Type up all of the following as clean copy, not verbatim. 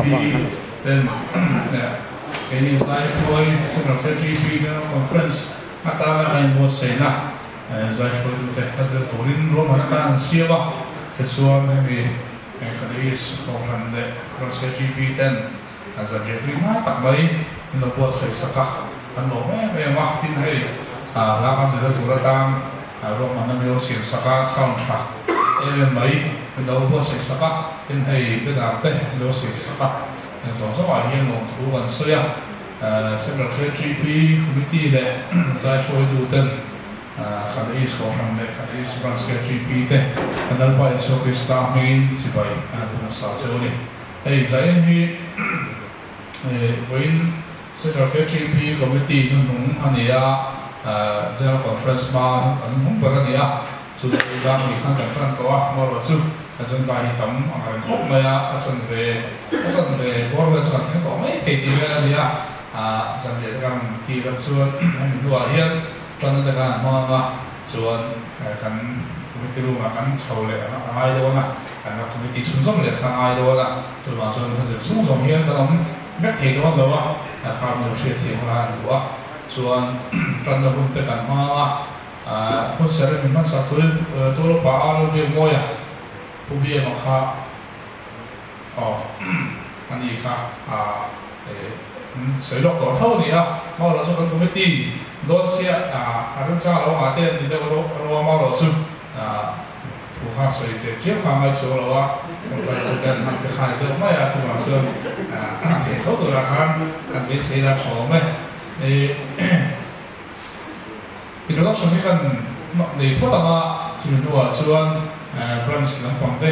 KTP ten keini Zaihruai Central KTP General Conference atana a inbuatsaihna Zaihruaitute a zir turin ruahman atan an siam a, tichuan hemi Khadis Kohhran leh Branch KTP ten zanriah hlui ngai tak mai an lo buatsaih sak a, an lawm em em a, tin hei hla kan zirna tur atan ruahmanna min lo siam sak a, sound tha em em mai min lo buatsaih sak a, tin hei banner te min lo siam sak a, heng zawng zawngah hian lawmthu kan sawi a. Central KTP Committee leh Zaihruaitu ten Khan East Kohhran leh Khan East Branch KTP te kan Lalpa Isua Krista hmingin chibai an hmu sa cheu a ni. Hei Zain hi vawiin Central KTP Committee hnuhnung a ni a, General Conference hma kan hmung ber a ni a. Chu chu dan ni khan kan tan tawh a, amaherawh chu agenda hi tam ang reng khawp mai a, a chanve a chanve bawr vel chu kan thleng tawh mai thei tih vel a ni a, ah zanriah te kan tir a chuan hemi hnuah hian tanna te khan a hmang ang a, chuan kan committee room ah kan chho leh a ngai dawn a, kan la committee chhunzawm leh kha a ngai dawn a, chuvang chuan hla zir chhung zawng hian kan awm vek thei dawn lo a, kha mizo hriatthiam kha an duh a, chuan tanna hun te kan hmang ang a. Hun serh in min hmansak turin Tuala pa a lo biak mawi a, Pu Biama kha aw a ni kha min sawi lawk tawh tho a ni a, Maura chu kan committee dawn sia a remchang lo ngah te an ti deuh ro a, Maura chu thu kha sawi teh chiam kha a ngai chuang lo a, kan kal te an hman te kha a ni deuh mai a, chuvang chuan thei tho turah khan kan beisei la tha awm e. Introduction hi kan nei phawt ang a, chumi hnuah chuan branch lampang te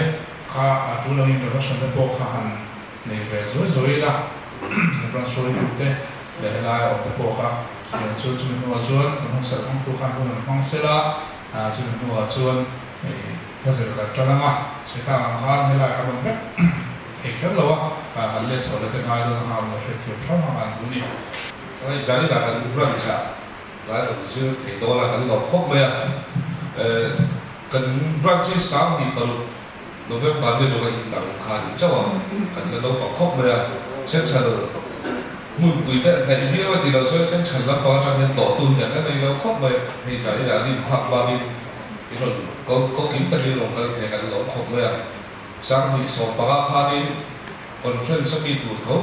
kha a tul angin introduction te pawh kha han nei ve zuai zuai ila, branch hruaitu te leh helai awm te pawh kha chutiang chu chumi hnuah chuan kan hung serh hmangtu khan hun an hmang sel a, chumi hnuah chuan hla zir kan tan ang a, sawi tak ang khan helai kan awm vek thei kher lo a, kan let chhoh leh te ngai dawn anga awm lo hriatthiam hrang hrang an duh a ni. Zanina kan branch ah Lai rawn zir thei dawn a, kan lawm khawp mai a. Kan branch hi 26 November ni lung a indang kha a ni chauh a, kan la naupang khawp mai a. Central hmunpui te hnaih viau a ti lo chuan Central lampang atang hian tlawhtu hi kan la nei lo khawp mai. Hei zaninah rim phak bangin i rawn ko ko kim takin rawn kal thei a, kan lawm khawp mai a. 2015 khanin conference a mi tur tho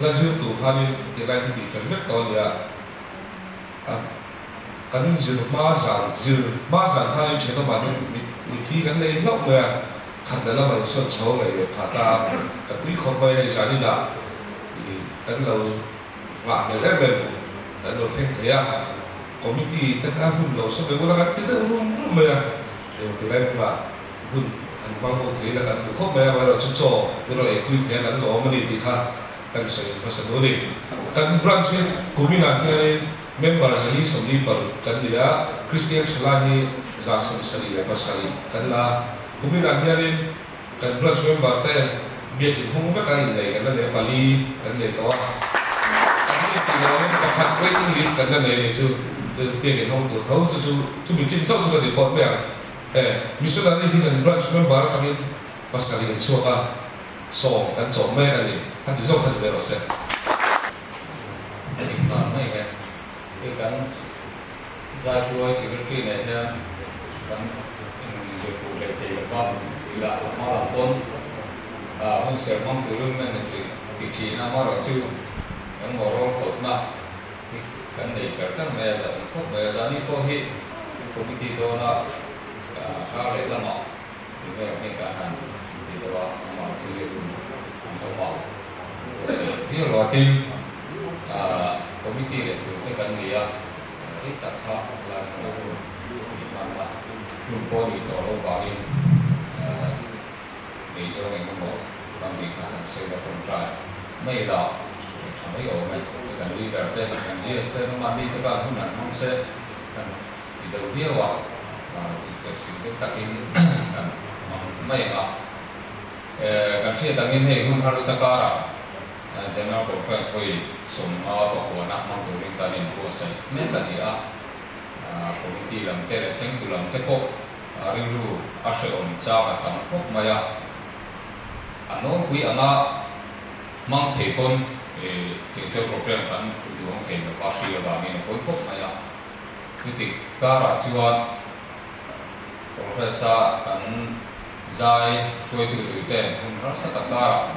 hla zir tur khanin tilai hi tih fel vek tawh a ni a. A kan zir hma zan zir hma zan khanin thenawmah hian mithi kan nei hlauh mai a, khatna lamah insawn chho ngaih leh phah ta a, ka pui khawp mai hei zaninah ih kan lo nghah hmel em em kan lo thleng thei a, committee te kha hun lo saw ve ula kan ti deuh rum rum mai a, engti lai hmunah hun an hmang ho thei ila kan hmu khawp mai a, amaherawhchu chaw min rawn eipui thei a kan lawm a ni tih kha Kan sawi hmasa duh a ni. Kan branch hi kuminah hianin member 146 kan ni a, Kristian thalai hi 177 kan la a. Kuminah hianin kan branch member te biak inhawng vek a innei kan la nei a, pali kan nei tawh a. An ni tih lohin pakhat waiting list kan la nei a ni chu, chu biak inhawng tur tho chu chu chumi chin chauh chu ka report mai ang. He missionary hi kan branch member atangin pasarih an chhuak a. Sawm kan chawm mek a ni. A ti zawk kha ni mai rawh se. Engvang mai nge hei kan Zaihruai Secretary nen hian kan inbe fuh leh thei lo va, tih lah a hma lam pawn hun ser hmang turin men a ti thin a, amaherawhchu kan moral kawtna hi kan nei char char mai a, zah khawp mai a, zahni pawh hi committee dawna kar leh lamah River hei kan han ti deuh a, amah chu hei hun an awm a, pawhsei viau lo a tin committee leh tur te kan nei a, rei tak kha lai hmana hun ni hman a, hun pawh nih tawh loh vangin nei zawng eng emaw ram ri kha kan sawi la tawngtai mai la tha mai awm e, kan leader te kan GS te ramahni te khan hun an hmang se kan Ti deuh viau a, chipchep fing deuh takin kan hmang mai ang a. Kan hriat angin hei hun harsa karah General Conference vawi 50 pakuana hmang turin kan inbuatsaih mek a ni a. Committee lam te leh thlengtu lam te pawh rilru a hrehawm chang a tam khawp mai a. A nawlpui anga. Hmang thei pawn tiang chuan program kan duang thei lo va, hri avangin a pawi khawp mai a. Chuti karah chuan Congress-a kan zai hruaitu turte'n hun harsa tak karah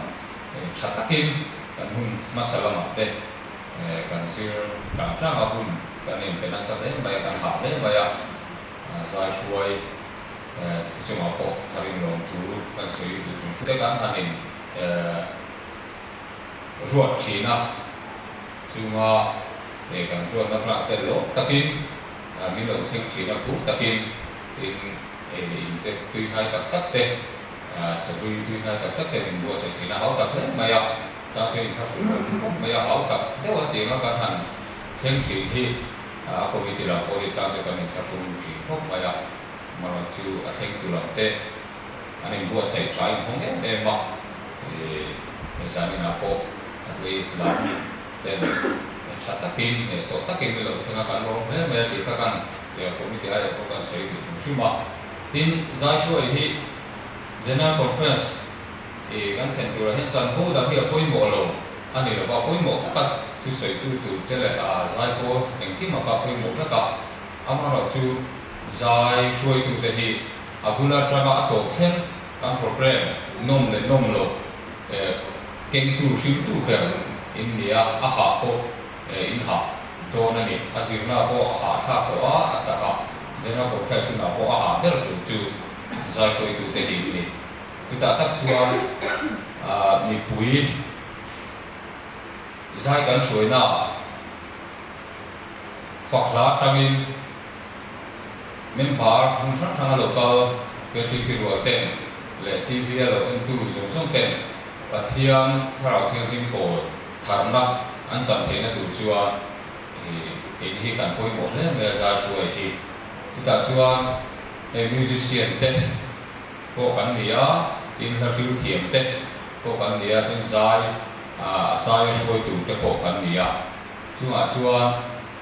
tha takin kan hun hmasa lamah te kan zir tang tang a, hun kan inpe nasa hle mai a, kan hah hle mai a, zai hruai te chungah pawh tharin lawmthu kan sawi duh hrim hrim te kan han in ruat thin a, chunga kan ruatna branch te lawm takin min lo thleng thin a, phur takin tin in te tui hnai tak tak te chawhlui tui hnai tak tak te min buatsaih thin a, hau tak hle mai a, chang chu inthlahrun awm khawp mai a, hau tak deuh a tianga kan han thleng thin hi a committee lam pawh hi chang chu kan inthlahrun thin khawp mai a, amaherawhchu a thlengtu lam te An inbuatsaih tha inhawng em em a, ih zaninah pawh at least lam ten tha takin hnehsawh takin min lo thleng a, kan lawm hle mai a tih kha kan committee aiah pawh kan sawi duh hrim hrim a. Tin, Zaihruai hi General Conference ih kan thlen turah hian chanvo dang hi a pawimawh lo a ni lova, a pawimawh vek a, thusawitu tur te leh zai pawh engkim a kha a pawimawh vek a, amaherawhchu zai hruaitute hi A bul atanga a tawp thleng kan program nawm leh nawm loh kengtu hrimtu ber in ni a, a hah pawh in hah dawn a ni. A zirna pawh a hah thlak tawh a, a takah General Conference hunah pawh a hah ber tur chu zaihruaitute hi in ni. Chutah tak chuan mipui zai kan hruainaah fak hla atangin, Member hmun hrang hranga lo kal KTP rual ten leh TV a lo entu zawng zawng ten Pathian Thlarau Thianghlim pawl tharna an chan theihna tur chuan keini hi kan pawimawh hle mai a zai hruai hi. Chutah chuan hei musician te pawh kan ni a, tin hla hril thiam te pawh kan ni a, tin zai a zai hruai tur te pawh kan ni a. Chungah chuan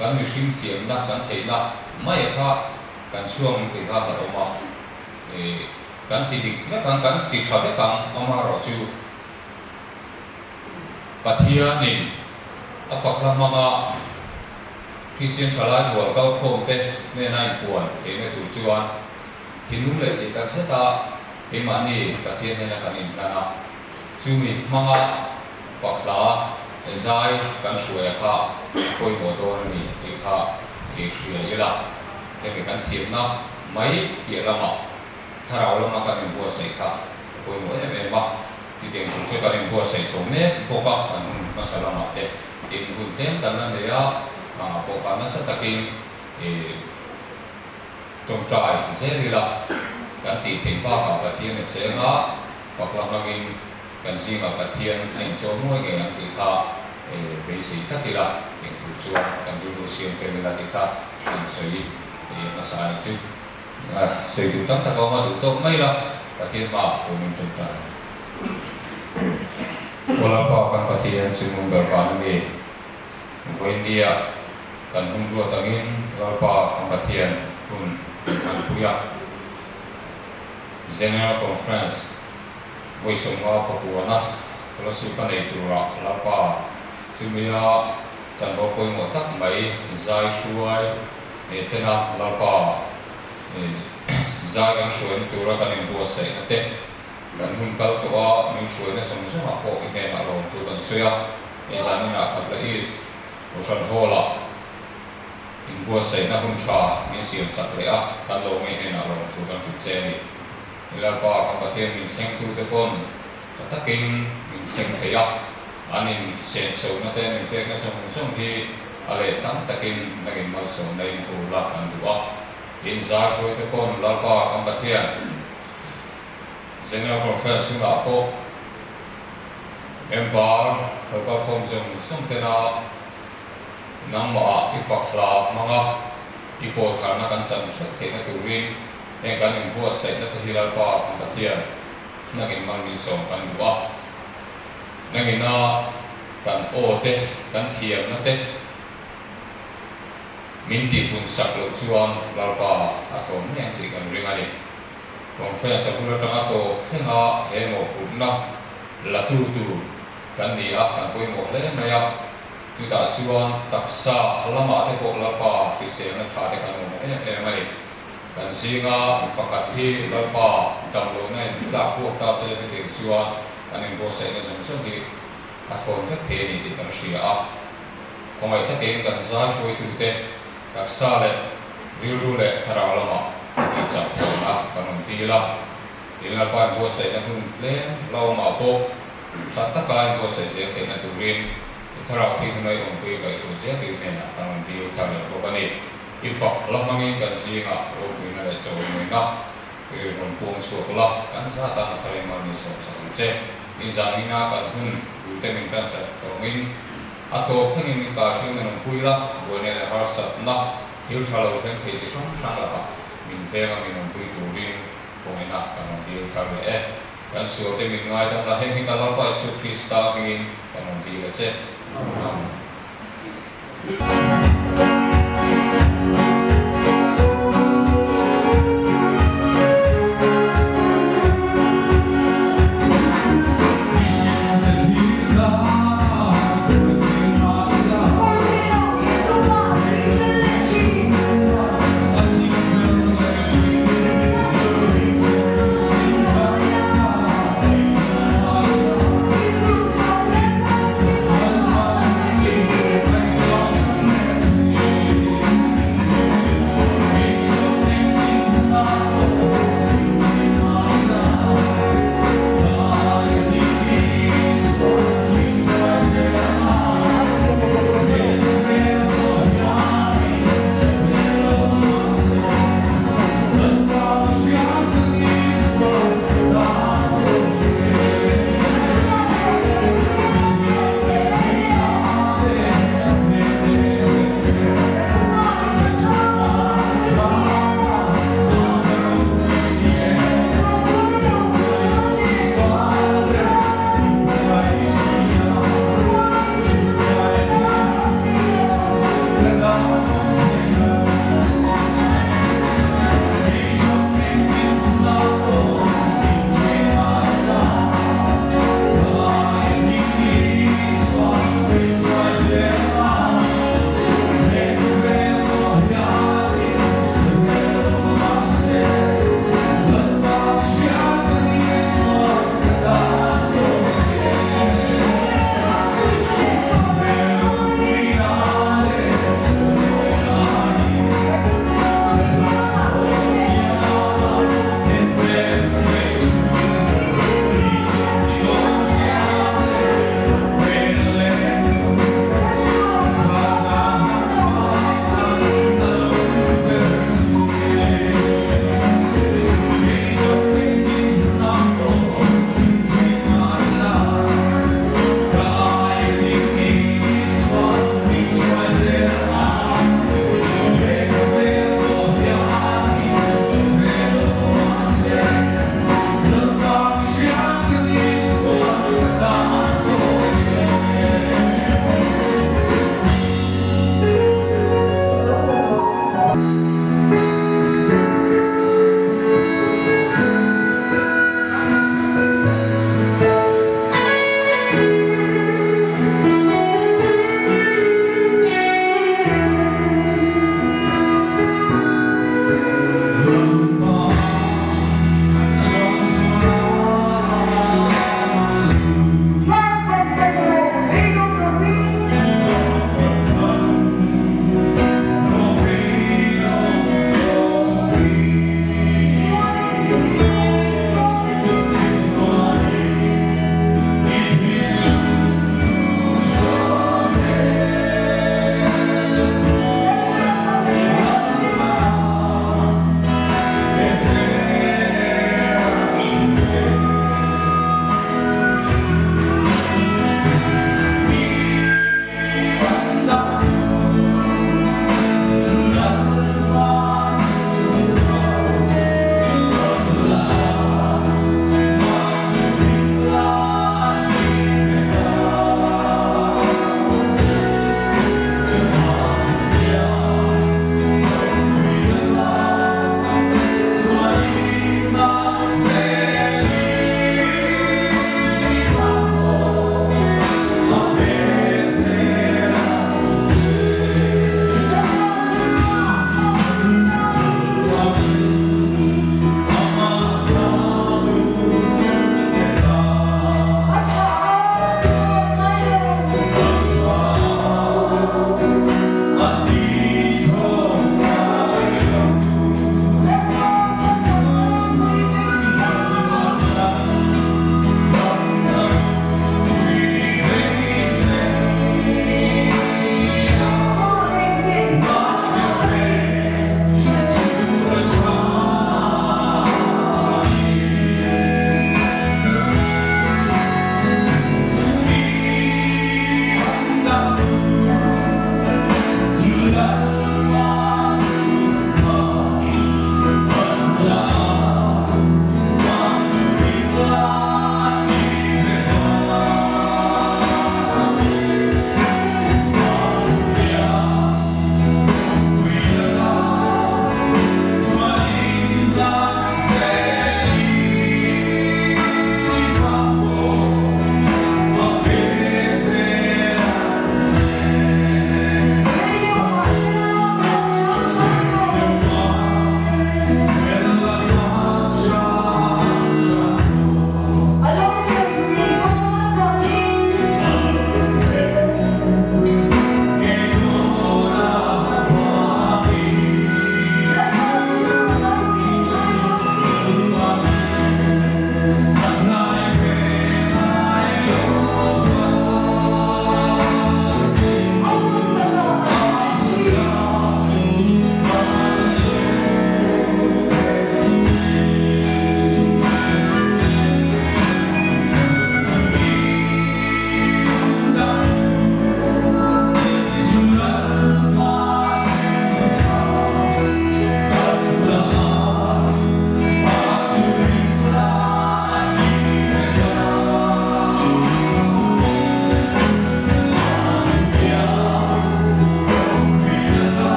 Kan mihring thiamna kan theihna mai kha kan chhuang tih kha kan awm a, ih kan ti dik vek ang, kan ti tha vek ang, amaherawhchu Pathianin a fakhla hmanga Kristian thalai rual kalkhawmte hnena inpuan theihna tur chuan thinlung leh tih tak zeta keimahni Pathian hnena kan inhlan a, chumi hmanga Fakhla zai kan hruaia kha a pawimawh dawn a ni tih kha i hria ila, hemi kan thiamna mai piah lamah thlarau lama kan inbuatsaih kha a pawimawh em em a, chutiang tur chu kan inbuatsaih chho mek bawk a, kan hun hmasa lamah te tin hun tlem kan la nei a, pawh kha nasa takin i tawngtai zel ila kan tih theih bakah Pathian a cheng a, fakhla hmangin Kan zingah Pathian a inchawm nguai ngei ang tih kha beisei tlat ila, eng tur chuan kan rilru siam fel ila tih kha kan sawi hmasa a ni chu. Sawi tur tam tak a awm a, duh tawk mai ila Pathian hmaah awmin ṭawngṭai ang. Aw Lalpa kan Pathian chu nung ber van a ni. Vawiinnia kan hun ruat angin Lalpa kan Pathian hun kan pui a. General Conference Vawi sawmnga pakuana Kolasib a nei turah Lalpa chumia chanvo pawimawh tak mai zai hruai tena Lalpa zai kan hruaina tura kan inbuatsaihna te kan hun kal tawh a, min hruaina zawng zawngah pawh i hnenah lawmtu kan sawi a, hei zaninah Khatla East Kohhran Hall-ah inbuatsaihna hun tha min siamsak leh a, kan lo ngei hnenah lawmtu kan hrilh che a ni. Lalpa kan Pathian min thlengtute pawn tha takin min thleng thei a, an in sensohna te min pekna zawng zawng hi a leh tam takin nangin malsawmna in hur la kan duh a. In zai hruaite pawn Lalpa kan Pathian General Conference hunah pawh member lo kalkhawm zawng zawng tena nangmah i fak hla hmanga i pawl tharna kan chan hreuh theihna turin Heng kan inbuatsaihna te hi Lalpa kan Pathian nangin man min sawm kan duh a, nangina kan aw te, kan thiamna te min tihpun sak loh chuan Lalpa a thlawm mai ang tih kan ring a ni. Conference a bul atanga tawp thlenga he mawhphurhna la tu tur. kan ni a, kan pawimawh hle mai a. Chutah chuan taksa lamah te pawh Lalpa hriselna tha te kan awm em em a ni. Kan zinga mi pakhat hi Lalpa damlohna in tlak buak ta se chutiang chuan kan inbuatsaihna zawng zawng hi a thlawn vek thei a ni tih kan hria a. Khawngaih takin kan zai hruaitute taksa leh rilru leh thlarau lamah tih chak tawn a kan awm dil a. Tin Lalpa inbuatsaihna hun tlem hlauhawmah pawh tha taka inbuatsaih zel theihna turin i thlarau thi hnunai awmpui kaihhruai zel tur hnenah kan rawn dil thar leh bawk a ni. I fak la hmangin kan zingah ropuina leh chawimawina i rawn puang chhuak la, kan za tan a thar in mal min sawm sak ang che. Ni zan ina kan hun duhte min tansak tawngin a tawp thlengin min kaihhruai min rawn pui la, buaina leh harsatna thil tha lo thleng thei chi hrang hrang lakah min venga min rawn pui turin Kawngin a kan rawn dil thar leh e. Kan sualte min ngaidam la, heng hi kan Lalpa Isu Krista hmingin kan rawn dil a che. Amen.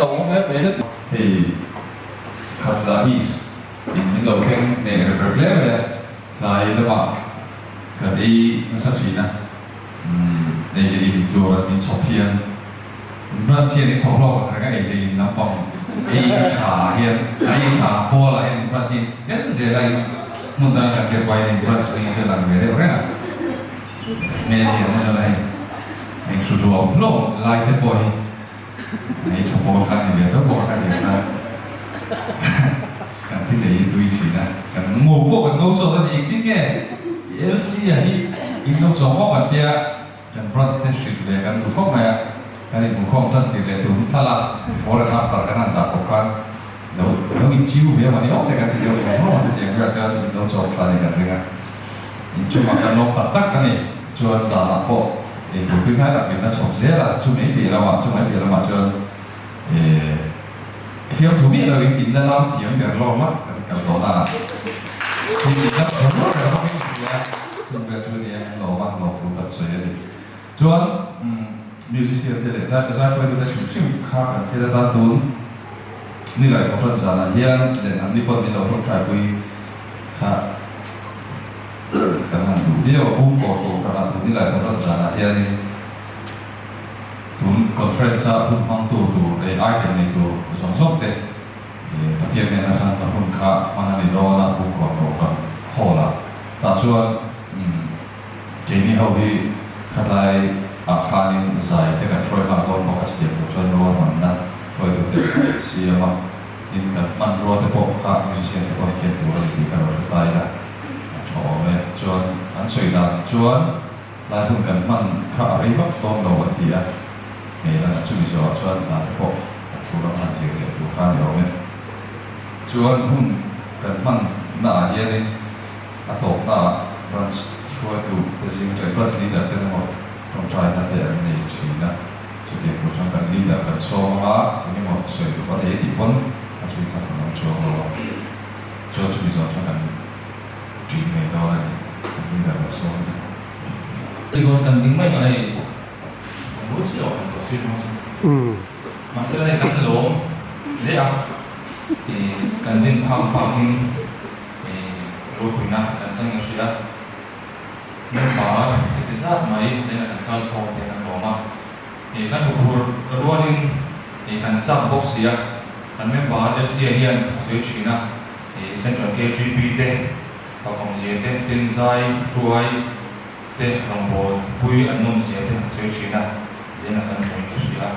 lo awm hle mai hle. Hei Khatla East in min lo thleng hneh rep rep hle mai a, tlai lamah kan ei nasa thin a, ei leh in tur an min chhawp hian branch hian in thawk hlawk ang reng a, ei leh in lampang ei tha hian a ei tha pawl ah hian in branch hi tel zel a, in hmun dang kan zir pawhin in branch pawh hi chu a lang ve deuh reng a. Hmel hi an en a hei eng hru hluam hluam lai te pawh hi hei tha pawl kha a ni ve tho bawk a ka ti kha kan thi lei hi tui thin a kan ngo pawh kan ngo zawk a ni engtin nge LC a hi in lo chawng bawk an tia kan branch te hrilh ve kan duh khawp mai a kan inhmuh khawm tan tir leh tur hi thlalak before and after kan han dah bawk khan lo lo inchiu ve a mah ni awm te kan ti deuh hlawm hlawm a chutiang bulah chuan in lo chawng thla ni kan ring a. Inchungah kan lawm tak tak a ni. Chuan zanah pawh eitur tui hnai tak min la chhawp zel a, chu mai piah lamah, chu mai piah lamah chuan eh fiamthu miah loin in la lam thiam ber lawm a kan kal tawh na ah tin in la thiam ber ber bawk in nia chung vel chu nia kan lawm a, lawmthu kan sawi a ni. Chuan musician te leh zai zaifaitute hrim hrim kha kan thil atan tun ni lai thawk tan zanah hian leh an ni pawh min lo tawngtaipui kha kan han duh viau a, pum kawr tur kha tun ni lai thawk tan zanah hianin tun conference a hun hmangtu tur leh item nei tur zawng zawng te Pathian hnena hlan hun kha hman a ni dawn a, pum kawr tur kan hall ah tah chuan. Keini ho hi khatlai ah khanin zai te kan hruai nghal dawn bawk a chutiang tur chuan ruahmanna hruaitu te kan in siam a, tin kan hmanrua te pawh kha musician te pawh hi ken tur a ni tih ka rawn hre ta ila a tha awm e. Chuan an sawi dan chuan tlai hun kan hman kha a rei vak dawn lo an ti a, hmel a chumi zawhah chuan hna te pawh a thu ram han zir leh tur kha a ni awm e. Chuan hun kan hman na ah hianin A tawpnaah branch hruaitu te zing atangin branch leader ten emaw tawngtaina te an nei thin a, chutiang tur chuan kan leader kan sawm anga eng emaw sawi duh a nei tih pawn a zui tak an awm chuang lo a, chuan chumi zawng chuan kan ṭin ngei dawn a ni, kan leader lo sawm a ni. Tichuan kan ding mai mai kan bul chiah awm tawh si hrang chu. Mahse hei kan lawm hle a, kan din phak phak in Ropuina kan chang in hria. Member heti zat mai zaina kan kal khawm te kan lawm a. Kan huphur rualin kan chak bawk si a. Kan member LCA hian a sawi thin a, Central KGP te, Pakawngzia te, Tinzai, Hruai te rawngbâwl pui an nawmzia te an sawi thin a, zaina kan hmuin ka hria.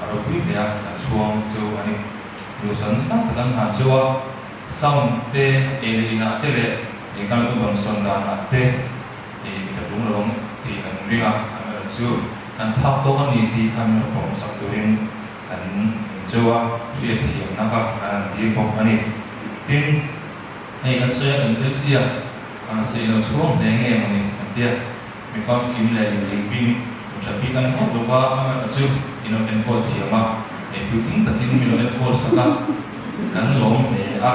A ropui hle a, kan chhuang chu a ni. Duhsakna sang tak an hlan chu a. Sound te, ei leh inah te leh eng kan lo dawnsawn danah te ei mi ka tum lo ang tih kan ring a, an rawn chu kan phak tawk a ni tih kha min rawn pawm sak turin kan incheu a, hriatthiamna kha kan han tir bawk a ni. Tin, hei kan sawi a kan thil sia, mahse i lo chhuang hle nge maw ni kan tia, mi famkim leh lungling bing mi tha bik a ni hauh lo va, amaherawhchu chu i lo enkawl thiam a, puitling takin mi lo enkawl sak a. Kan lawm hle a,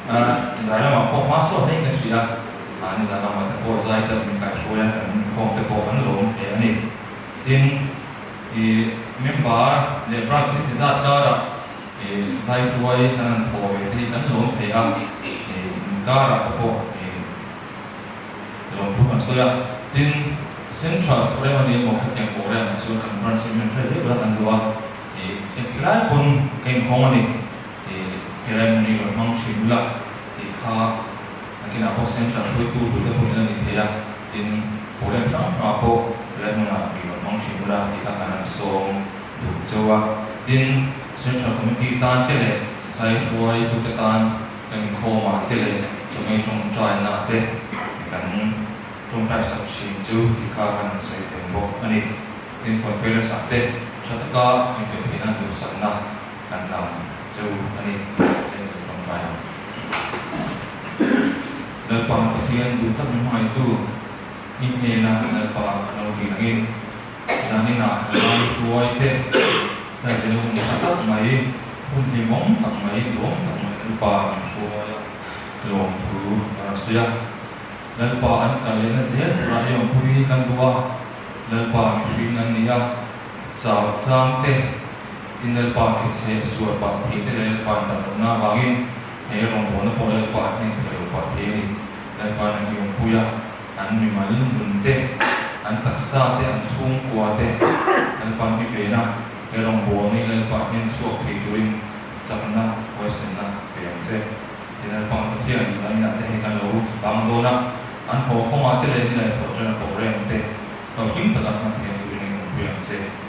zai lamah pawh hma sawn hle ka hria a, nizan lamah te pawh zai deuh min kaihhruai a, kan inkhawm te pawh an lawm hle a ni. Tin, ih member leh branch hi ti zat karah ih zai hruai kan han thaw ve te hi kan lawm hle a, ih inkarah te pawh ih lawmthu kan sawi a. Tin, central rem a ni emaw hetiang pawh rem ah chuan kan branch hi min hre hle ber a kan duh a. Engti lai pawn ka inhawng a ni tih helai hmun hi rawn hmang thin ula tih kha nakinah pawh Central hruaitu tur te pawhin la ni thei a, tin Pawlem hrang hrangah pawh helai hmunah mi rawn hmang thin ula tih kha kan han sawm duh chauh a. Tin, Central Committee tan te leh zai hruaitute tan kan inkhawmah te leh chawhmei tawngtaina te kan tawngtai sak thin chu tih kha kan han sawi tel bawk a ni. Tin, conference ah te tha taka inhriat theihna duhsakna kan lam chu a ni tih kan tawngtai ang. Lalpa Pathian duh tak min hmangaihtu i hnena Lalpa kan lo dil angin zaninah lai hruai te hnaizena hun tha tak mai, hun hlimawm tak mai, duhawm tak mai Lalpa min hruai a, lawmthu a rawn sawi a. Lalpa an kal lehna zel turah i awmpui kan duh a, Lalpa mihring an ni a, chau chang te, Tin Lalpa khi chhe sual pah thei te leh Lalpa in dam lohna avangin he rawngbawlna pawh Lalpa a hnen thei lo pah thei a ni. Lalpa in an iawmpui a, an mimal nun te, an taksa te, an chhungkua te Lalpa an ti ven a, he rawngbawlna hi Lalpa a hnen chhuak thei turin chakna, huaisenna pe ang che. Tin Lalpa an Pathian zaninah te hei kan lo bang dawn a, an haw kawngah te leh nilai thawh ṭan a pawh reng te, hlauhlim taka hman theih turin a inawmpui ang che.